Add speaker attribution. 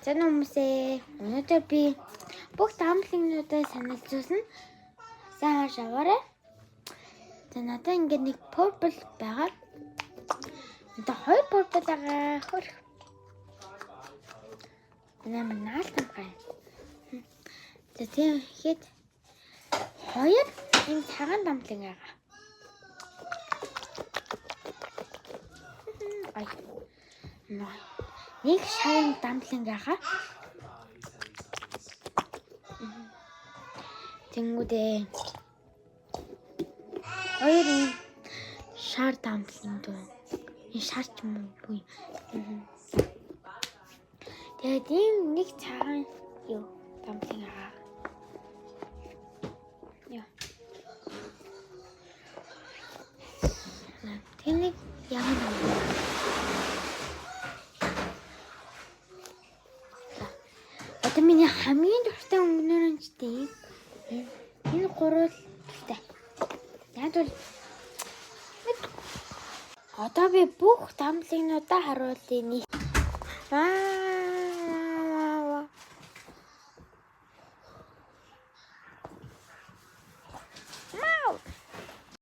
Speaker 1: Сайн уу хүмүүсээ. Өнөөдөр би бүх dumpling нуудаа саналзуулна. Сайн хаш аваарай. За, надад ингээд нэг purple байгаа. Одоо хоёр purple байгаа. Хөрх. Энэ амар наалтамхай. За, тийм ихэд хоёр ийм цагаан dumpling байгаа. Ай. Нэг шарын dumpling байгаа. Тэнгүүдээ хоёр ийм шар dumpling дүү. Энэ шар ч юм уу. Тэгээд ийм нэг цагаан юу dumpling байгаа. Яа. Тэр нэг ямар юм. Одоо миний хамгийн дуртай өнгөнөр нь ч тийм. Энэ гурвал дуртай. Яг бол одоо би бүх dumpling нуудаа харуулъя.